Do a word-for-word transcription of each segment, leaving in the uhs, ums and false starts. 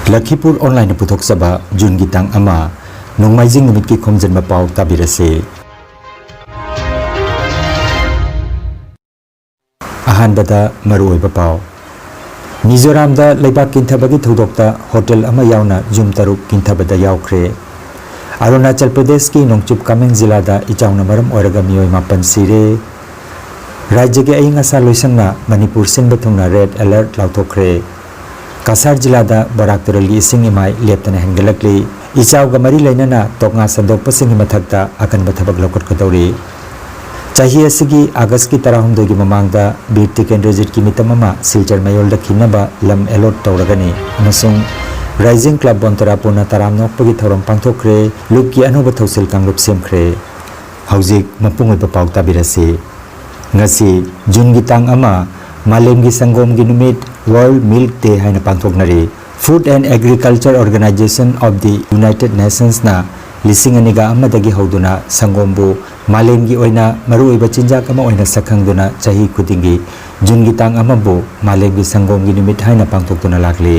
ꯂꯈꯤꯄꯨꯔ ꯑꯣꯟꯂꯥꯏꯟꯅ ꯄꯨꯊꯣꯛꯆꯕ ꯖꯨꯟꯒꯤ ꯇꯥꯡ ꯑꯃ, ꯅꯣꯡꯃꯥꯏꯖꯤꯡ ꯅꯨꯃꯤꯠꯀꯤ ꯈꯣꯝꯖꯤꯟꯕ ꯄꯥꯎ ꯇꯥꯕꯤꯔꯁꯤ꯫ ꯑꯍꯥꯟꯕꯗ ꯃꯔꯨꯑꯣꯏꯕ ꯄꯥꯎ꯫ ꯃꯤꯖꯣꯔꯥꯝꯗ ꯂꯩꯕꯥꯛ ꯀꯤꯟꯊꯕꯒꯤ ꯊꯧꯗꯣꯛꯇ ꯍꯣꯇꯦꯜ ꯑꯃ ꯌꯥꯎꯅ ꯌꯨꯝ ꯇꯔꯨꯛ ꯀꯤꯟꯊꯕꯗ ꯌꯥꯎꯈ꯭ꯔꯦ꯫ ꯑꯔꯨꯅꯥꯆꯜ ꯄ꯭ꯔꯗꯦꯁꯀꯤ ꯅꯣꯡꯆꯨꯞ ꯀꯥꯃꯦꯡ ꯖꯤꯂꯥꯗ ꯏꯆꯥꯎꯅ ꯃꯔꯝ ꯑꯣꯏꯔꯒ ꯃꯤꯑꯣꯏ ꯃꯥꯄꯟ ꯁꯤꯔꯦ꯫ ꯔꯥꯖ꯭ꯌꯒꯤ ꯑꯏꯪ ꯑꯁꯥ ꯂꯣꯏꯁꯪꯅ ꯃꯅꯤꯄꯨꯔ ꯁꯤꯟꯕ ꯊꯨꯡꯅ ꯔꯦꯗ ꯑꯦꯂꯔꯠ ꯂꯥꯎꯊꯣꯛꯈ꯭ꯔꯦ꯫ ꯀꯁꯥꯔ ꯖꯤꯂꯥꯗ ꯕꯔꯥꯛ ꯇꯨꯔꯦꯜꯒꯤ ꯏꯁꯤꯡ ꯏꯃꯥꯏ ꯂꯦꯞꯇꯅ ꯍꯦꯟꯒꯠꯂꯛꯂꯤ꯫ ꯏꯆꯥꯎꯒ ꯃꯔꯤ ꯂꯩꯅꯅ ꯇꯣꯛꯉꯥ ꯁꯟꯗꯣꯛꯄꯁꯤꯡꯒꯤ ꯃꯊꯛꯇ ꯑꯀꯟꯕ ꯊꯕꯛ ꯂꯧꯈꯠꯀꯗꯧꯔꯤ꯫ ꯆꯍꯤ ꯑꯁꯤꯒꯤ ꯑꯥꯒꯁꯀꯤ ꯇꯔꯥꯍꯨꯝꯗꯣꯏꯒꯤ ꯃꯃꯥꯡꯗ ꯕꯤꯔ ꯇꯤꯀꯦꯟꯗ꯭ꯔꯖꯤꯠꯀꯤ ꯃꯤꯇꯝ ꯑꯃ ꯁꯤꯜꯆꯔ ꯃꯌꯣꯜꯗ ꯈꯤꯟꯅꯕ ꯂꯝ ꯑꯦꯂꯣꯠ ꯇꯧꯔꯒꯅꯤ ꯑꯃꯁꯨꯡ ꯔꯥꯏꯖꯤꯡ ꯀ꯭ꯂꯕ ꯕꯣꯟꯇꯔꯥꯄꯨꯔꯅ ꯇꯔꯥꯝꯅ ꯑꯣꯛꯄꯒꯤ ꯊꯧꯔꯝ ꯄꯥꯡꯊꯣꯛꯈ꯭ꯔꯦ꯫ ꯂꯨꯞꯀꯤ ꯑꯅꯧꯕ ꯊꯧꯁꯤꯜ ꯀꯥꯡꯂꯨꯞ ꯁꯦꯝꯈ꯭ꯔꯦ꯫ ꯍꯧꯖꯤꯛ ꯃꯄꯨꯡ ꯑꯣꯏꯕ ꯄꯥꯎ ꯇꯥꯕꯤꯔꯁꯤ꯫ ꯉꯁꯤ ꯖꯨꯟꯒꯤ ꯇꯥꯡ ꯑꯃ, ꯃꯥꯂꯦꯝꯒꯤ ꯁꯪꯒꯣꯝꯒꯤ ꯅꯨꯃꯤꯠ, World Milk Day ꯍꯥꯏꯅ ꯄꯥꯡꯊꯣꯛꯅꯔꯤ꯫ Food and Agriculture Organization of the United Nationsꯅ ꯂꯤꯁꯤꯡ ꯑꯅꯤꯒ ꯑꯃꯗꯒꯤ ꯍꯧꯗꯨꯅ ꯁꯪꯒꯣꯝꯕꯨ ꯃꯥꯂꯦꯝꯒꯤ ꯑꯣꯏꯅ ꯃꯔꯨꯑꯣꯏꯕ ꯆꯤꯟꯖꯥꯛ ꯑꯃ ꯑꯣꯏꯅ ꯁꯛꯈꯪꯗꯨꯅ ꯆꯍꯤ ꯈꯨꯗꯤꯡꯒꯤ ꯖꯨꯟꯒꯤ ꯇꯥꯡ ꯑꯃꯕꯨ ꯃꯥꯂꯦꯝꯒꯤ ꯁꯪꯒꯣꯝꯒꯤ ꯅꯨꯃꯤꯠ ꯍꯥꯏꯅ ꯄꯥꯡꯊꯣꯛꯇꯨꯅ ꯂꯥꯛꯂꯤ꯫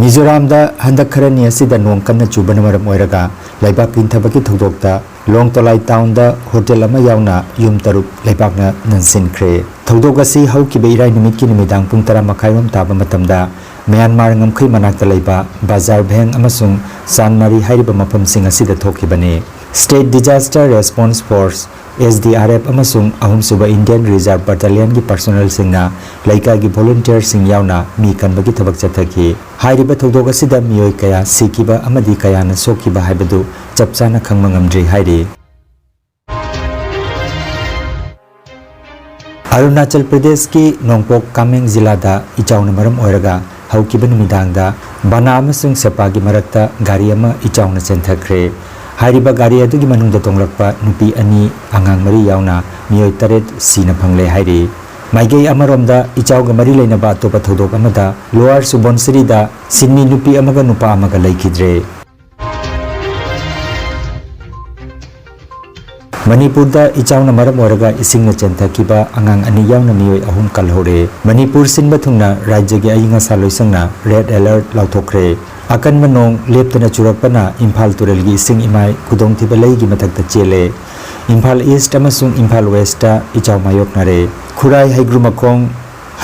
ꯃꯤꯖꯣꯔꯥꯝꯗ ꯍꯟꯗꯛ ꯈꯔꯅꯤ ꯑꯁꯤꯗ ꯅꯣꯡ ꯀꯟꯅ ꯆꯨꯕꯅ ꯃꯔꯝ ꯑꯣꯏꯔꯒ ꯂꯩꯕꯥꯛ ꯀꯤꯟꯊꯕꯒꯤ ꯊꯧꯗꯣꯛꯇ ꯂꯣꯡꯇꯣꯂꯥꯏ ꯇꯥꯎꯟꯗ ꯍꯣꯇꯦꯜ ꯑꯃ ꯌꯥꯎꯅ ꯌꯨꯝ ꯇꯔꯨꯛ ꯂꯩꯕꯥꯛꯅ ꯅꯟꯁꯤꯟꯈ꯭ꯔꯦ꯫ ꯊꯧꯗꯣꯛ ꯑꯁꯤ ꯍꯧꯈꯤꯕ ꯏꯔꯥꯏ ꯅꯨꯃꯤꯠꯀꯤ ꯅꯨꯃꯤꯗꯥꯡ ꯄꯨꯡ ꯇꯔꯥ ꯃꯈꯥꯏꯔꯣꯝ ꯇꯥꯕ ꯃꯇꯝꯗ ꯃ꯭ꯌꯥꯟꯃꯥꯔ ꯉꯝꯈꯩ ꯃꯅꯥꯛꯇ ꯂꯩꯕ ꯕꯖꯥꯔ ꯚꯦꯡ ꯑꯃꯁꯨꯡ ꯆꯥꯟꯃꯥꯔꯤ ꯍꯥꯏꯔꯤꯕ ꯃꯐꯝꯁꯤꯡ ꯑꯁꯤꯗ ꯊꯣꯛꯈꯤꯕꯅꯤ꯫ State Disaster Response Force, S D R F ꯑꯃꯁꯨꯡ ꯑꯍꯨꯝꯁꯨꯕ Indian Reserve Battalionꯒꯤ personnelꯁꯤꯡꯅ ꯂꯩꯀꯥꯏꯒꯤ volunteerꯁꯤꯡ ꯌꯥꯎꯅ ꯃꯤ ꯀꯟꯕꯒꯤ ꯊꯕꯛ ꯆꯠꯊꯈꯤ꯫ ꯍꯥꯏꯔꯤꯕ ꯊꯧꯗꯣꯛ ꯑꯁꯤꯗ ꯃꯤꯑꯣꯏ ꯀꯌꯥ ꯁꯤꯈꯤꯕ ꯑꯃꯗꯤ ꯀꯌꯥꯅ ꯁꯣꯛꯈꯤꯕ ꯍꯥꯏꯕꯗꯨ ꯆꯞ ꯆꯥꯅ ꯈꯪꯕ ꯉꯝꯗ꯭ꯔꯤ ꯍꯥꯏꯔꯤ꯫ ꯑꯔꯨꯅꯥꯆꯜ ꯄ꯭ꯔꯗꯦꯁꯀꯤ ꯅꯣꯡꯄꯣꯛ ꯀꯥꯃꯦꯡ ꯖꯤꯂꯥꯗ ꯏꯆꯥꯎꯅ ꯃꯔꯝ ꯑꯣꯏꯔꯒ ꯍꯧꯈꯤꯕ ꯅꯨꯃꯤꯗꯥꯡꯗ ꯕꯅꯥ ꯑꯃꯁꯨꯡ ꯁꯦꯄꯥꯒꯤ ꯃꯔꯛꯇ ꯒꯥꯔꯤ ꯑꯃ ꯏꯆꯥꯎꯅ ꯆꯦꯟꯊꯈ꯭ꯔꯦ꯫ ꯍꯥꯏꯔꯤꯕ ꯒꯥꯔꯤ ꯑꯗꯨꯒꯤ ꯃꯅꯨꯡꯗ ꯇꯣꯡꯂꯛꯄ ꯅꯨꯄꯤ ꯑꯅꯤ, ꯑꯉꯥꯡ ꯃꯔꯤ ꯌꯥꯎꯅ ꯃꯤꯑꯣꯏ ꯇꯔꯦꯠ ꯁꯤꯅ ꯐꯪꯂꯦ ꯍꯥꯏꯔꯤ꯫ ꯃꯥꯏꯀꯩ ꯑꯃꯔꯣꯝꯗ ꯏꯆꯥꯎꯒ ꯃꯔꯤ ꯂꯩꯅꯕ ꯑꯇꯣꯞꯄ ꯊꯧꯗꯣꯛ ꯑꯃꯗ ꯂꯣꯋꯔ ꯁꯨꯕꯣꯟꯁꯤꯔꯤꯗ ꯁꯤꯟꯃꯤ ꯅꯨꯄꯤ ꯑꯃꯒ ꯅꯨꯄꯥ ꯑꯃꯒ ꯂꯩꯈꯤꯗ꯭ꯔꯦ꯫ ꯃꯅꯤꯄꯨꯔꯗ ꯏꯆꯥꯎꯅ ꯃꯔꯝ ꯑꯣꯏꯔꯒ ꯏꯁꯤꯡꯅ ꯆꯦꯟꯊꯈꯤꯕ ꯑꯉꯥꯡ ꯑꯅꯤ ꯌꯥꯎꯅ ꯃꯤꯑꯣꯏ ꯑꯍꯨꯝ ꯀꯜꯍꯧꯔꯦ꯫ ꯃꯅꯤꯄꯨꯔ ꯁꯤꯟꯕ ꯊꯨꯡꯅ ꯔꯥꯖ꯭ꯌꯒꯤ ꯑꯏꯪ ꯑꯁꯥ ꯂꯣꯏꯁꯪꯅ red alert ꯂꯥꯎꯊꯣꯛꯈ꯭ꯔꯦ꯫ ꯑꯀꯟꯕ ꯅꯣꯡ ꯂꯦꯞꯇꯅ ꯆꯨꯔꯛꯄꯅ ꯏꯝꯐꯥꯜ ꯇꯨꯔꯦꯜꯒꯤ ꯏꯁꯤꯡ ꯏꯃꯥꯏ ꯈꯨꯗꯣꯡꯊꯤꯕ ꯂꯩꯒꯤ ꯃꯊꯛꯇ ꯆꯦꯜꯂꯦ꯫ ꯏꯝꯐꯥꯜ East ꯑꯃꯁꯨꯡ ꯏꯝꯐꯥꯜ Westꯇ ꯏꯆꯥꯎ ꯃꯥꯌꯣꯛꯅꯔꯦ꯫ ꯈꯨꯔꯥꯏ, ꯍꯩꯒ꯭ꯔꯨꯃꯈꯣꯡ,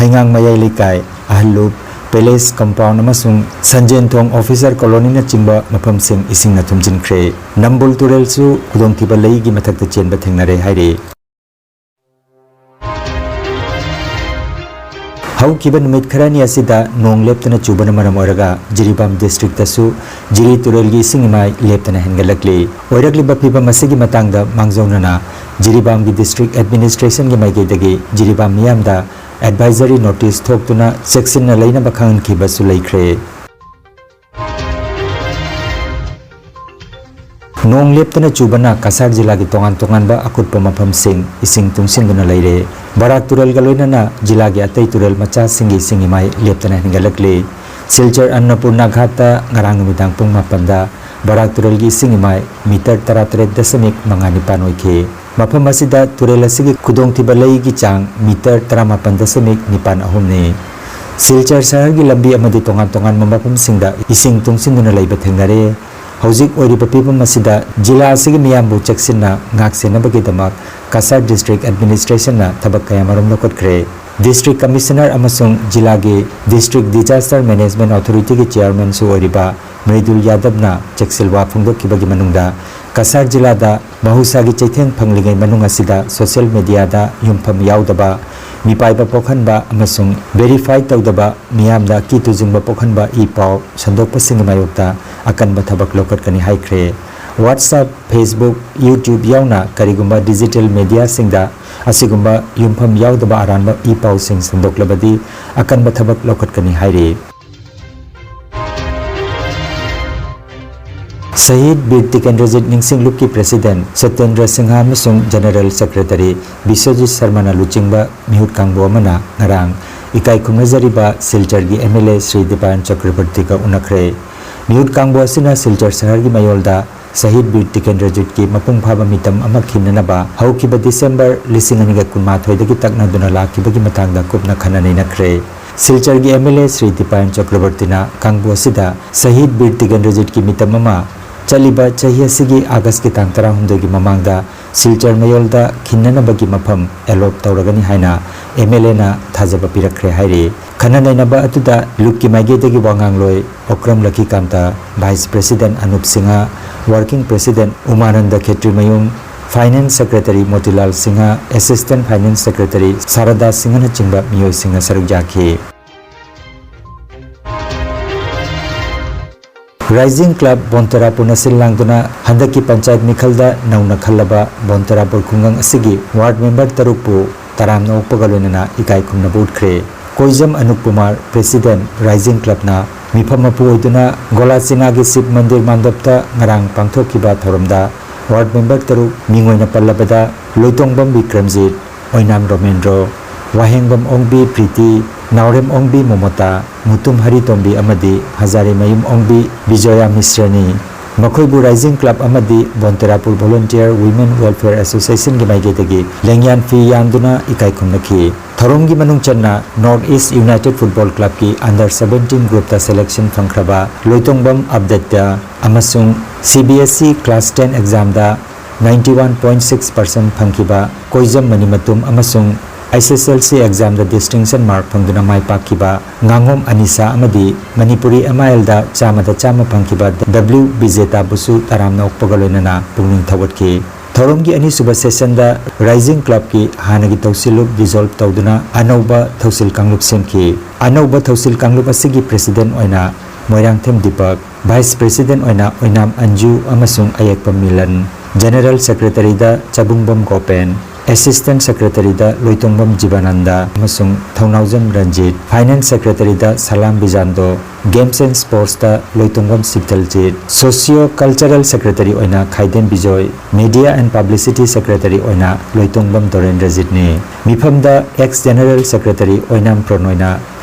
ꯍꯩꯉꯥꯡ ꯃꯌꯥꯏ ꯂꯩꯀꯥꯏ, ꯑꯍꯜꯂꯨꯞ, Palace compound ꯑꯃꯁꯨꯡ ꯁꯟꯖꯦꯟꯊꯣꯡ Officer Colonyꯅꯆꯤꯡꯕ ꯃꯐꯝꯁꯤꯡ ꯏꯁꯤꯡꯅ ꯊꯨꯝꯖꯤꯟꯈ꯭ꯔꯦ꯫ ꯅꯝꯕꯨꯜ ꯇꯨꯔꯦꯜꯁꯨ ꯈꯨꯗꯣꯡꯊꯤꯕ ꯂꯩꯒꯤ ꯃꯊꯛꯇ ꯆꯦꯟꯕ ꯊꯦꯡꯅꯔꯦ ꯍꯥꯏꯔꯤ꯫ ꯍꯧꯈꯤꯕ ꯅꯨꯃꯤꯠ ꯈꯔꯅꯤ ꯑꯁꯤꯗ ꯅꯣꯡ ꯂꯦꯞꯇꯅ ꯆꯨꯕꯅ ꯃꯔꯝ ꯑꯣꯏꯔꯒ ꯖꯤꯔꯤꯕꯥꯝ districtꯇꯁꯨ ꯖꯤꯔꯤ ꯇꯨꯔꯦꯜꯒꯤ ꯏꯁꯤꯡ ꯏꯃꯥꯏ ꯂꯦꯞꯇꯅ ꯍꯦꯟꯒꯠꯂꯛꯂꯤ꯫ ꯑꯣꯏꯔꯛꯂꯤꯕ ꯐꯤꯚꯝ ꯑꯁꯤꯒꯤ ꯃꯇꯥꯡꯗ ꯃꯥꯡꯖꯧꯅꯅ ꯖꯤꯔꯤꯕꯥꯝꯒꯤ district administrationꯒꯤ ꯃꯥꯏꯀꯩꯗꯒꯤ ꯖꯤꯔꯤꯕꯥꯝ ꯃꯤꯌꯥꯝꯗ advisory notice ꯊꯣꯛꯇꯨꯅ ꯆꯦꯛꯁꯤꯟꯅ ꯂꯩꯅꯕ ꯈꯪꯍꯟꯈꯤꯕꯁꯨ ꯂꯩꯈ꯭ꯔꯦ꯫ ꯅꯣꯡ ꯂꯦꯞꯇꯅ ꯆꯨꯕꯅ ꯀꯁꯥꯔ ꯖꯤꯂꯥꯒꯤ ꯇꯣꯉꯥꯟ ꯇꯣꯉꯥꯟꯕ ꯑꯀꯨꯠꯄ ꯃꯐꯝꯁꯤꯡ ꯏꯁꯤꯡ ꯇꯨꯡꯁꯤꯟꯗꯨꯅ ꯂꯩꯔꯦ꯫ ꯕꯔꯥꯛ ꯇꯨꯔꯦꯜꯒ ꯂꯣꯏꯅꯅ ꯖꯤꯂꯥꯒꯤ ꯑꯇꯩ ꯇꯨꯔꯦꯜ ꯃꯆꯥꯁꯤꯡꯒꯤ ꯏꯁꯤꯡ ꯏꯃꯥꯏ ꯂꯦꯞꯇꯅ ꯍꯦꯟꯒꯠꯂꯛꯂꯤ꯫ ꯁꯤꯜꯆꯔ ꯑꯟꯅꯄꯨꯔꯅꯥ ꯘꯥꯠꯇ ꯉꯔꯥꯡ ꯅꯨꯃꯤꯗꯥꯡ ꯄꯨꯡ ꯃꯥꯄꯟꯗ ꯕꯔꯥꯛ ꯇꯨꯔꯦꯜꯒꯤ ꯏꯁꯤꯡ ꯏꯃꯥꯏ meter ꯇꯔꯥꯇꯔꯦꯠ ꯗꯁꯃꯤꯛ ꯃꯉꯥ ꯅꯤꯄꯥꯟ ꯑꯣꯏꯈꯤ꯫ ꯃꯐꯝ ꯑꯁꯤꯗ ꯇꯨꯔꯦꯜ ꯑꯁꯤꯒꯤ ꯈꯨꯗꯣꯡꯊꯤꯕ ꯂꯩꯒꯤ ꯆꯥꯡ meter ꯇꯔꯥꯃꯥꯄꯟ ꯗꯁꯃꯤꯛ ꯅꯤꯄꯥꯟ ꯑꯍꯨꯝꯅꯤ꯫ ꯁꯤꯜꯆꯔ ꯁꯍꯔꯒꯤ ꯂꯝꯕꯤ ꯑꯃꯗꯤ ꯇꯣꯉꯥꯟ ꯇꯣꯉꯥꯟꯕ ꯃꯐꯝꯁꯤꯡꯗ ꯏꯁꯤꯡ ꯇꯨꯡꯁꯤꯟꯗꯨꯅ ꯂꯩꯕ ꯊꯦꯡꯅꯔꯦ꯫ ꯍꯧꯖꯤꯛ ꯑꯣꯏꯔꯤꯕ ꯐꯤꯕꯝ ꯑꯁꯤꯗ ꯖꯤꯂꯥ ꯑꯁꯤꯒꯤ ꯃꯤꯌꯥꯝꯕꯨ ꯆꯦꯛꯁꯤꯟꯅ ꯉꯥꯛ ꯁꯦꯟꯅꯕꯒꯤꯗꯃꯛ ꯀꯁꯥꯔ district administrationꯅ ꯊꯕꯛ ꯀꯌꯥꯃꯔꯨꯝ ꯂꯧꯈꯠꯈ꯭ꯔꯦ꯫ District Commissioner ꯑꯃꯁꯨꯡ ꯖꯤꯂꯥꯒꯤ District Disaster Management Authorityꯒꯤ chairmanꯁꯨ ꯑꯣꯏꯔꯤꯕ ꯃ꯭ꯔꯤꯗꯨꯜ ꯌꯥꯗꯕꯅ ꯆꯦꯛꯁꯤꯜꯋꯥ ꯐꯣꯡꯗꯣꯛꯈꯤꯕꯒꯤ ꯃꯅꯨꯡꯗ, ꯀꯁꯥꯔ ꯖꯤꯂꯥꯗ ꯃꯍꯧꯁꯥꯒꯤ ꯆꯩꯊꯦꯡ ꯐꯪꯂꯤꯉꯩ ꯃꯅꯨꯡ ꯑꯁꯤꯗ social mediaꯗ ꯌꯨꯝꯐꯝ ꯌꯥꯎꯗꯕ, ꯃꯤꯄꯥꯏꯕ ꯄꯣꯛꯍꯟꯕ ꯑꯃꯁꯨꯡ verify ꯇꯧꯗꯕ, ꯃꯤꯌꯥꯝꯗ ꯑꯀꯤ ꯇꯨꯖꯨꯡꯕ ꯄꯣꯛꯍꯟꯕ ꯏ ꯄꯥꯎ ꯁꯟꯗꯣꯛꯄꯁꯤꯡꯒꯤ ꯃꯥꯌꯣꯛꯇ ꯑꯀꯟꯕ ꯊꯕꯛ ꯂꯧꯈꯠꯀꯅꯤ ꯍꯥꯏꯈ꯭ꯔꯦ꯫ WhatsApp, Facebook, YouTube ꯌꯥꯎꯅ ꯀꯔꯤꯒꯨꯝꯕ digital mediaꯁꯤꯡꯗ ꯑꯁꯤꯒꯨꯝꯕ ꯌꯨꯝꯐꯝ ꯌꯥꯎꯗꯕ ꯑꯔꯥꯟꯕ ꯏ ꯄꯥꯎꯁꯤꯡ ꯁꯟꯗꯣꯛꯂꯕꯗꯤ ꯑꯀꯟꯕ ꯊꯕꯛ ꯂꯧꯈꯠꯀꯅꯤ ꯍꯥꯏꯔꯤ꯫ ꯁꯍꯤꯗ ꯕꯤꯔ ꯇꯤꯀꯦꯟꯗ꯭ꯔꯖꯤꯠ ꯅꯤꯡꯁꯤꯡ ꯂꯨꯞꯀꯤ president ꯁꯇꯦꯟꯗ꯭ꯔ ꯁꯤꯡꯍ ꯑꯃꯁꯨꯡ general secretary ꯕꯤꯁ꯭ꯋꯖꯤꯠ ꯁꯔꯃꯅ ꯂꯨꯆꯤꯡꯕ ꯃꯤꯍꯨꯠ ꯀꯥꯡꯕꯨ ꯑꯃꯅ ꯉꯔꯥꯡ ꯏꯀꯥꯏ ꯈꯨꯝꯅꯖꯔꯤꯕ ꯁꯤꯜꯆꯔꯒꯤ MLA ꯁ꯭ꯔꯤ ꯗꯤꯄꯥꯌꯟ ꯆꯀ꯭ꯔꯕꯔꯇꯤꯒ ꯎꯅꯈ꯭ꯔꯦ꯫ ꯃꯤꯍꯨꯠ ꯀꯥꯡꯕꯨ ꯑꯁꯤꯅ ꯁꯤꯜꯆꯔ ꯁꯍꯔꯒꯤ ꯃꯌꯣꯜꯗ ꯁꯍꯤꯗ ꯕꯤꯔ ꯇꯤꯀꯦꯟꯗ꯭ꯔꯖꯤꯠꯀꯤ ꯃꯄꯨꯡ ꯐꯥꯕ ꯃꯤꯇꯝ ꯑꯃ ꯈꯤꯟꯅꯅꯕ ꯍꯧꯈꯤꯕ ꯗꯤꯁꯦꯝꯕꯔ ꯂꯤꯁꯤꯡ ꯑꯅꯤꯒ ꯀꯨꯟꯃꯥꯊꯣꯏꯗꯒꯤ ꯇꯛꯅꯗꯨꯅ ꯂꯥꯛꯈꯤꯕꯒꯤ ꯃꯇꯥꯡꯗ ꯀꯨꯞꯅ ꯈꯟꯅ ꯅꯩꯅꯈ꯭ꯔꯦ꯫ ꯁꯤꯜꯆꯔꯒꯤ M L A ꯁ꯭ꯔꯤ ꯗꯤꯄꯥꯌꯟ ꯆꯀ꯭ꯔꯕꯔꯇꯤꯅ ꯀꯥꯡꯕꯨ ꯑꯁꯤꯗ ꯁꯍꯤꯗ ꯕꯤꯔ ꯇꯤꯀꯦꯟꯗ꯭ꯔꯖꯤꯠꯀꯤ ꯃꯤꯇꯝ ꯑꯃ ꯆꯠꯂꯤꯕ ꯆꯍꯤ ꯑꯁꯤꯒꯤ ꯑꯥꯒꯁꯀꯤ ꯇꯥꯡ ꯇꯔꯥꯍꯨꯝꯗꯣꯏꯒꯤ ꯃꯃꯥꯡꯗ ꯁꯤꯜꯆꯔ ꯃꯌꯣꯜꯗ ꯈꯤꯟꯅꯅꯕꯒꯤ ꯃꯐꯝ allot ꯇꯧꯔꯒꯅꯤ ꯍꯥꯏꯅ M L A ꯅ ꯊꯥꯖꯕ ꯄꯤꯔꯛꯈ꯭ꯔꯦ ꯍꯥꯏꯔꯤ꯫ ꯈꯟꯅ ꯅꯩꯅꯕ ꯑꯗꯨꯗ ꯂꯨꯞꯀꯤ ꯃꯥꯏꯀꯩꯗꯒꯤ ꯋꯥ ꯉꯥꯡꯂꯣꯏ Okram ꯂꯈꯤꯀꯥꯟꯇ, Vice President Anup Singh, Working President ꯎꯃꯥꯅꯟꯗ ꯈꯦꯇ꯭ꯔꯤꯃꯌꯨꯝ, Finance Secretary Motilal Singh, Assistant Finance Secretary ꯁꯥꯔꯗꯥ ꯁꯤꯡꯍꯅꯆꯤꯡꯕ ꯃꯤꯑꯣꯏꯁꯤꯡꯅ ꯁꯔꯨꯛ ꯌꯥꯈꯤ꯫ ꯔꯥꯏꯖꯤꯡ ꯀ꯭ꯂꯕ ꯕꯣꯟꯇꯦꯔꯥꯄꯨꯔꯅ ꯁꯤꯜ ꯂꯥꯡꯗꯨꯅ ꯍꯟꯗꯛꯀꯤ ꯄꯟꯆꯥꯌꯠ ꯃꯤꯈꯜꯗ ꯅꯧꯅ ꯈꯜꯂꯕ ꯕꯣꯟꯇꯦꯔꯥꯄꯨꯔ ꯈꯨꯡꯒꯪ ꯑꯁꯤꯒꯤ ꯋꯥꯔꯗ ꯃꯦꯝꯕꯔ ꯇꯔꯨꯛꯄꯨ ꯇꯔꯥꯝꯅ ꯑꯣꯛꯄꯒ ꯂꯣꯏꯅꯅ ꯏꯀꯥꯏ ꯈꯨꯝꯅꯕ ꯎꯠꯈ꯭ꯔꯦ꯫ ꯀꯣꯏꯖꯝ ꯑꯅꯨꯞ ꯀꯨꯃꯥꯔ, President, ꯔꯥꯏꯖꯤꯡ ꯀ꯭ꯂꯕꯅ ꯃꯤꯐꯝ ꯃꯄꯨ ꯑꯣꯏꯗꯨꯅ ꯒꯣꯂꯥ ꯆꯤꯅꯥꯒꯤ ꯁꯤꯕ ꯃꯟꯗꯤꯔ ꯃꯥꯟꯗꯞꯇ ꯉꯔꯥꯡ ꯄꯥꯡꯊꯣꯛꯈꯤꯕ ꯊꯧꯔꯝꯗ ꯋꯥꯔꯗ ꯃꯦꯝꯕꯔ ꯇꯔꯨꯛ, ꯃꯤꯡ ꯑꯣꯏꯅ ꯄꯜꯂꯕꯗ ꯂꯣꯏꯇꯣꯡꯕꯝ ꯕꯤꯀ꯭ꯔꯝꯖꯤꯠ, ꯑꯣꯏꯅꯥꯝ ꯔꯣꯃꯦꯟꯗ꯭ꯔꯣ, ꯋꯥꯍꯦꯡꯕꯝ ꯑꯣꯡꯕꯤ ꯄ꯭ꯔꯤꯇꯤ, ꯅꯥꯎꯔꯦꯝ ꯑꯣꯡꯕꯤ ꯃꯣꯃꯣꯇꯥ, ꯃꯨꯇꯨꯝ ꯍꯔꯤꯇꯣꯝꯕꯤ ꯑꯃꯗꯤ ꯍꯖꯥꯔꯤꯃꯌꯨꯝ ꯑꯣꯡꯕꯤ ꯕꯤꯖꯣꯌꯥ ꯃꯤꯁ꯭ꯔꯅꯤ꯫ ꯃꯈꯣꯏꯕꯨ ꯔꯥꯏꯖꯤꯡ ꯀ꯭ꯂꯕ ꯑꯃꯗꯤ ꯕꯣꯟꯇꯦꯔꯥꯄꯨꯔ Volunteer Women Welfare Association ꯒꯤ ꯃꯥꯏꯀꯩꯗꯒꯤ ꯂꯦꯡꯌꯥꯟ ꯐꯤ ꯌꯥꯟꯗꯨꯅ ꯏꯀꯥꯏ ꯈꯨꯝꯅꯈꯤ꯫ ꯊꯧꯔꯝꯒꯤ ꯃꯅꯨꯡ ꯆꯟꯅ North East United Football Club ꯀꯤ under seventeen group ꯇ selection ꯐꯪꯈ꯭ꯔꯕ ꯂꯣꯏꯇꯣꯡꯕꯝ ꯑꯕꯗꯠꯇ ꯑꯃꯁꯨꯡ C B S E class ten exam ꯗ ninety one point six percent ꯐꯪꯈꯤꯕ ꯀꯣꯏꯖꯝ ꯃꯅꯤꯃꯇꯨꯝ ꯑꯃꯁꯨꯡ S S L C exam ꯗ distinction mark ꯐꯪꯗꯨꯅ ꯃꯥꯏ ꯄꯥꯛꯈꯤꯕ ꯉꯥꯉꯣꯝ ꯑꯅꯤꯁꯥ ꯑꯃꯗꯤ ꯃꯅꯤꯄꯨꯔꯤ M I L ꯗ ꯆꯥꯝꯃꯗ ꯆꯥꯝꯃ ꯐꯪꯈꯤꯕ W ꯕꯤꯖꯦꯇꯥꯕꯨꯁꯨ ꯇꯔꯥꯝꯅ ꯑꯣꯛꯄꯒ ꯂꯣꯏꯅꯅ ꯄꯨꯛꯅꯤꯡ ꯊꯧꯒꯠꯈꯤ꯫ ꯊꯧꯔꯝꯒꯤ ꯑꯅꯤꯁꯨꯕ session ꯗ ꯔꯥꯏꯖꯤꯡ ꯀ꯭ꯂꯕꯀꯤ ꯍꯥꯟꯅꯒꯤ ꯊꯧꯁꯤꯜꯂꯨꯞ dissolve ꯇꯧꯗꯨꯅ ꯑꯅꯧꯕ ꯊꯧꯁꯤꯜ ꯀꯥꯡꯂꯨꯞ ꯁꯦꯝꯈꯤ꯫ ꯑꯅꯧꯕ ꯊꯧꯁꯤꯜ ꯀꯥꯡꯂꯨꯞ ꯑꯁꯤꯒꯤ President ꯑꯣꯏꯅ ꯃꯣꯏꯔꯥꯡꯊꯦꯝ ꯗꯤꯄꯛ, Vice President ꯑꯣꯏꯅ ꯑꯣꯏꯅꯥꯝ ꯑꯟꯖꯨ ꯑꯃꯁꯨꯡ ꯑꯌꯦꯛꯄꯝ ꯃꯤꯂꯟ, General Secretary ꯗ ꯆꯕꯨꯡꯕꯝ ꯒꯣꯄꯦꯟ, Assistant Secretary ꯗ ꯂꯣꯏꯇꯣꯡꯕꯝ ꯖꯤꯕꯥꯅꯟꯗ ꯑꯃꯁꯨꯡ ꯊꯧꯅꯥꯎꯖꯝ Ranjit, Finance Secretary the Salam ꯕꯤꯖꯥꯟꯗꯣ, Games and Sports ꯇ ꯂꯣꯏꯇꯣꯡꯕꯝ ꯁꯤꯇꯜꯖꯤꯠ, Socio Cultural Secretary ꯑꯣꯏꯅ ꯈꯥꯏꯗꯦꯝ Bijoy, Media and Publicity Secretary ꯑꯣꯏꯅ ꯂꯣꯏꯇꯣꯡꯕꯝ ꯗꯣꯔꯦꯟꯗ꯭ꯔꯖꯤꯠꯅꯤ꯫ ꯃꯤꯐꯝꯗ ex General Secretary ꯑꯣꯏꯅꯥꯝ ꯄ꯭ꯔꯣꯅꯣꯏꯅ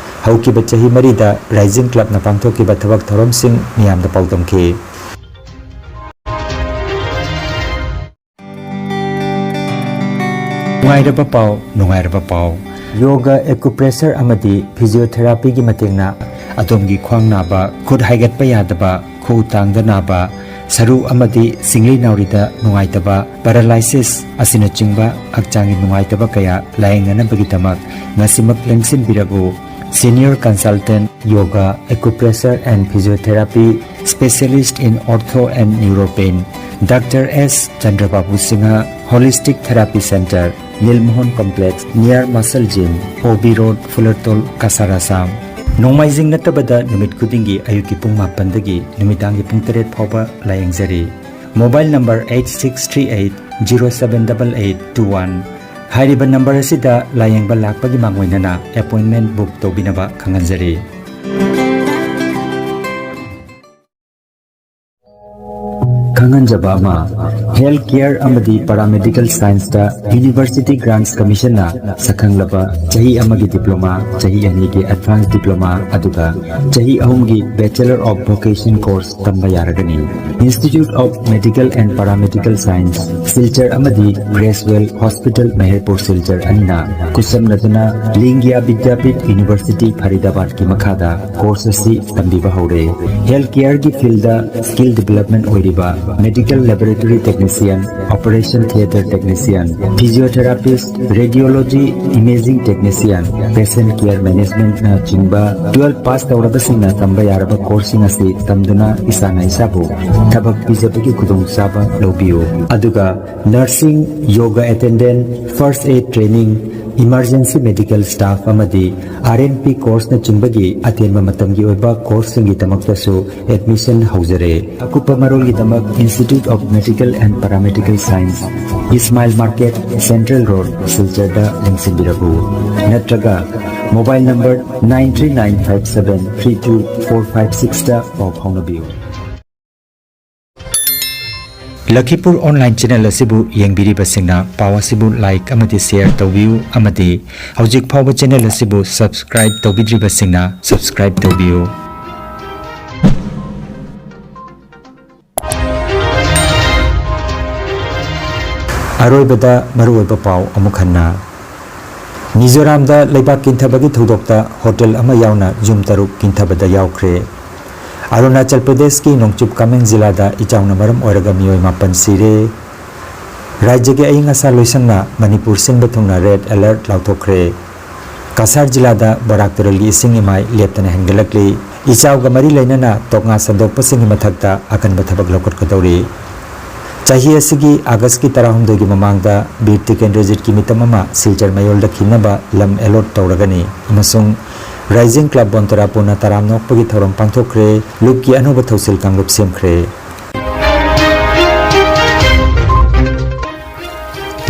ꯍꯧꯈꯤꯕ ꯆꯍꯤ ꯃꯔꯤꯗ ꯔꯥꯏꯖꯤꯡ ꯀ꯭ꯂꯕꯅ ꯄꯥꯡꯊꯣꯛꯈꯤꯕ ꯊꯕꯛ ꯊꯧꯔꯝꯁꯤꯡ ꯃꯤꯌꯥꯝꯗ ꯄꯥꯎꯗꯝꯈꯤ꯫ ꯅꯨꯡꯉꯥꯏꯔꯕ ꯄꯥꯎ, ꯅꯨꯡꯉꯥꯏꯔꯕ ꯄꯥꯎ꯫ ꯌꯣꯒ, ꯑꯦꯀꯨꯄ꯭ꯔꯦꯁꯔ ꯑꯃꯗꯤ ꯐꯤꯖꯤꯑꯣꯊꯦꯔꯥꯄꯤꯒꯤ ꯃꯇꯦꯡꯅ ꯑꯗꯣꯝꯒꯤ ꯈ꯭ꯋꯥꯡ ꯅꯥꯕ, ꯈꯨꯠ ꯍꯥꯏꯒꯠꯄ ꯌꯥꯗꯕ, ꯈꯨꯎ ꯇꯥꯡꯗ ꯅꯥꯕ, ꯁꯔꯨ ꯑꯃꯗꯤ ꯁꯤꯡꯂꯤ ꯅꯥꯎꯔꯤꯗ ꯅꯨꯡꯉꯥꯏꯇꯕ, ꯄꯦꯔꯥꯂꯥꯏꯁꯤꯁ ꯑꯁꯤꯅꯆꯤꯡꯕ ꯍꯛꯆꯥꯡꯒꯤ ꯅꯨꯡꯉꯥꯏꯇꯕ ꯀꯌꯥ ꯂꯥꯌꯦꯡꯅꯅꯕꯒꯤꯗꯃꯛ ꯉꯁꯤꯃꯛ ꯂꯦꯡꯁꯤꯟꯕꯤꯔꯕꯨ꯫ Senior Consultant Yoga, Acupressure and Physiotherapy, Specialist in Ortho and Neuropain, Doctor S Chandrababu Singha, Holistic Therapy Center, Nilmohan Complex, near Muscle Gym, O B Road, Fulatol, Kasar, Assam. ꯅꯣꯡꯃꯥꯏꯖꯤꯡ ꯅꯠꯇꯕꯗ ꯅꯨꯃꯤꯠ ꯈꯨꯗꯤꯡꯒꯤ ꯑꯌꯨꯛꯀꯤ ꯄꯨꯡ ꯃꯥꯄꯟꯗꯒꯤ ꯅꯨꯃꯤꯗꯥꯡꯒꯤ ꯄꯨꯡ ꯇꯔꯦꯠ ꯐꯥꯎꯕ ꯂꯥꯌꯦꯡꯖꯔꯤ꯫ Mobile number eight six three eight zero seven double eight two one꯫ ꯍꯥꯏꯔꯤꯕ ꯅꯝꯕꯔ ꯑꯁꯤꯗ ꯂꯥꯌꯦꯡꯕ ꯂꯥꯛꯄꯒꯤ ꯃꯥꯡꯑꯣꯏꯅꯅ ꯑꯦꯄꯣꯏꯟꯃꯦꯟ ꯕꯨꯛ ꯇꯧꯕꯤꯅꯕ ꯈꯪꯍꯟꯖꯔꯤ꯫ ꯈꯪꯍꯟꯖꯕ ꯑꯃ, ꯍꯦꯜꯊ ꯀꯦꯌꯔ ꯑꯃꯗꯤ ꯄꯦꯔꯥꯃꯦꯗꯤꯀꯦꯜ ꯁꯥꯏꯟꯁꯇ ꯌꯨꯅꯤꯚꯔꯁꯤꯇꯤ ꯒ꯭ꯔꯥꯟꯠꯁ ꯀꯃꯤꯁꯟꯅ ꯁꯛꯈꯪꯂꯕ ꯆꯍꯤ ꯑꯃꯒꯤ ꯗꯤꯄ꯭ꯂꯣꯃꯥ, ꯆꯍꯤ ꯑꯅꯤꯒꯤ ꯑꯦꯗꯚꯥꯟꯁ ꯗꯤꯄ꯭ꯂꯣꯃꯥ, ꯑꯗꯨꯒ ꯆꯍꯤ ꯑꯍꯨꯝꯒꯤ ꯕꯦꯆꯂꯔ ꯑꯣꯐ ꯚꯣꯀꯦꯁꯟ ꯀꯣꯔꯁ ꯇꯝꯕ ꯌꯥꯔꯒꯅꯤ꯫ Institute of Medical and Paramedical Science, Silchar ꯑꯃꯗꯤ ꯒ꯭ꯔꯦꯁꯋꯦꯜ ꯍꯣꯁꯄꯤꯇꯥꯜ ꯃꯍꯦꯔꯄꯨꯔ ꯁꯤꯜꯆꯔ ꯑꯅꯤꯅ ꯈꯨꯠꯁꯝꯅꯗꯨꯅ ꯂꯤꯡꯒꯤꯌꯥ ꯕꯤꯗ꯭ꯌꯥꯄꯤꯊ ꯌꯨꯅꯤꯚꯔꯁꯤꯇꯤ ꯐꯔꯤꯗꯥꯕꯥꯗꯀꯤ ꯃꯈꯥꯗ ꯀꯣꯔꯁ ꯑꯁꯤ ꯇꯝꯕꯤꯕ ꯍꯧꯔꯦ꯫ ꯍꯦꯜꯊ ꯀꯦꯌꯔꯒꯤ ꯐꯤꯜꯗ ꯁ꯭ꯀꯤꯜ ꯗꯤꯚꯦꯂꯞꯃꯦꯟ ꯑꯣꯏꯔꯤꯕ medical laboratory technician, operation theatre technician, physiotherapist, radiology, imaging technician, patient care managementꯅ ꯆꯤꯡꯕ twelve ꯄꯥꯁ ꯇꯧꯔꯕꯁꯤꯡꯅ ꯇꯝꯕ ꯌꯥꯔꯕ ꯀꯣꯔꯁꯁꯤꯡ ꯑꯁꯤ ꯇꯝꯗꯨꯅ ꯏꯁꯥꯅ ꯏꯁꯥꯕꯨ ꯊꯕꯛ ꯄꯤꯖꯕꯒꯤ ꯈꯨꯗꯣꯡꯆꯥꯕ ꯂꯧꯕꯤꯌꯨ꯫ ꯑꯗꯨꯒ nursing, yoga attendant, first aid training, emergency medical staff ꯑꯃꯗꯤ R N P ꯀꯣꯔꯁꯅꯆꯤꯡꯕꯒꯤ ꯑꯇꯦꯟꯕ ꯃꯇꯝꯒꯤ ꯑꯣꯏꯕ ꯀꯣꯔꯁꯁꯤꯡꯒꯤꯗꯃꯛꯇꯁꯨ ꯑꯦꯗꯃꯤꯁꯟ ꯍꯧꯖꯔꯦ꯫ ꯑꯀꯨꯞꯄ ꯃꯔꯣꯜꯒꯤꯗꯃꯛ Institute of Medical and Paramedical Science, Ismail Market, Central Road, ꯁꯤꯜꯆꯔꯗ ꯂꯦꯡꯁꯤꯟꯕꯤꯔꯛꯎ꯫ ꯅꯠꯇ꯭ꯔꯒ mobile number nine three nine five seven three two four five sixꯇ ꯄꯥꯎ ꯐꯥꯎꯅꯕꯤꯌꯨ꯫ ꯂꯈꯤꯄꯨꯔ online channel ꯑꯁꯤꯕꯨ ꯌꯦꯡꯕꯤꯔꯤꯕꯁꯤꯡꯅ ꯄꯥꯎ ꯑꯁꯤꯕꯨ like ꯑꯃꯗꯤ share ꯇꯧꯕꯤꯌꯨ ꯑꯃꯗꯤ ꯍꯧꯖꯤꯛ ꯐꯥꯎꯕ channel ꯑꯁꯤꯕꯨ subscribe ꯇꯧꯕꯤꯗ꯭ꯔꯤꯕꯁꯤꯡꯅ subscribe ꯇꯧꯕꯤꯌꯨ꯫ ꯑꯔꯣꯏꯕꯗ ꯃꯔꯨꯑꯣꯏꯕ ꯄꯥꯎ ꯑꯃꯨꯛ ꯍꯟꯅ꯫ ꯃꯤꯖꯣꯔꯥꯝꯗ ꯂꯩꯕꯥꯛ ꯀꯤꯟꯊꯕꯒꯤ ꯊꯧꯗꯣꯛꯇ ꯍꯣꯇꯦꯜ ꯑꯃ ꯌꯥꯎꯅ ꯌꯨꯝ ꯇꯔꯨꯛ ꯀꯤꯟꯊꯕꯗ ꯌꯥꯎꯈ꯭ꯔꯦ꯫ ꯑꯔꯨꯅꯥꯆꯜ ꯄ꯭ꯔꯗꯦꯁꯀꯤ ꯅꯣꯡꯆꯨꯞ ꯀꯥꯃꯦꯡ ꯖꯤꯂꯥꯗ ꯏꯆꯥꯎꯅ ꯃꯔꯝ ꯑꯣꯏꯔꯒ ꯃꯤꯑꯣꯏ ꯃꯥꯄꯟ ꯁꯤꯔꯦ꯫ ꯔꯥꯖ꯭ꯌꯒꯤ ꯑꯏꯪ ꯑꯁꯥ ꯂꯣꯏꯁꯪꯅ ꯃꯅꯤꯄꯨꯔ ꯁꯤꯟꯕ ꯊꯨꯡꯅ ꯔꯦꯗ ꯑꯦꯂꯔꯠ ꯂꯥꯎꯊꯣꯛꯈ꯭ꯔꯦ꯫ ꯀꯁꯥꯔ ꯖꯤꯂꯥꯗ ꯕꯣꯔꯥꯛ ꯇꯨꯔꯦꯜꯒꯤ ꯏꯁꯤꯡ ꯏꯃꯥꯏ ꯂꯦꯞꯇꯅ ꯍꯦꯟꯒꯠꯂꯛꯂꯤ꯫ ꯏꯆꯥꯎꯒ ꯃꯔꯤ ꯂꯩꯅꯅ ꯇꯣꯛꯉꯥ ꯁꯟꯗꯣꯛꯄꯁꯤꯡꯒꯤ ꯃꯊꯛꯇ ꯑꯀꯟꯕ ꯊꯕꯛ ꯂꯧꯈꯠꯀꯗꯧꯔꯤ꯫ ꯆꯍꯤ ꯑꯁꯤꯒꯤ ꯑꯥꯒꯁꯀꯤ ꯇꯔꯥꯍꯨꯝꯗꯣꯏꯒꯤ ꯃꯃꯥꯡꯗ ꯕꯤꯔ ꯇꯤꯀꯦꯟꯗ꯭ꯔꯖꯤꯠꯀꯤ ꯃꯤꯇꯝ ꯑꯃ ꯁꯤꯜꯆꯔ ꯃꯌꯣꯜꯗ ꯈꯤꯟꯅꯕ ꯂꯝ ꯑꯦꯂꯣꯠ ꯇꯧꯔꯒꯅꯤ ꯑꯃꯁꯨꯡ ꯔꯥꯏꯖꯤꯡ ꯀ꯭ꯂꯕ ꯕꯣꯟꯇꯔꯥꯄꯨꯔꯅ ꯇꯔꯥꯝꯅ ꯑꯣꯛꯄꯒꯤ ꯊꯧꯔꯝ ꯄꯥꯡꯊꯣꯛꯈ꯭ꯔꯦ꯫ ꯂꯨꯞꯀꯤ ꯑꯅꯧꯕ ꯊꯧꯁꯤꯜ ꯀꯥꯡꯂꯨꯞ ꯁꯦꯝꯈ꯭ꯔꯦ꯫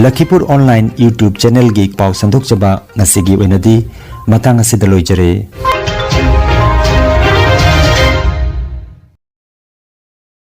ꯂꯈꯤꯄꯨꯔ ꯑꯣꯟꯂꯥꯏꯟ YouTube ꯆꯦꯅꯦꯜꯒꯤ ꯄꯥꯎ ꯁꯟꯗꯣꯛꯆꯕ ꯉꯁꯤꯒꯤ ꯑꯣꯏꯅꯗꯤ ꯃꯇꯥꯡ ꯑꯁꯤꯗ ꯂꯣꯏꯖꯔꯦ꯫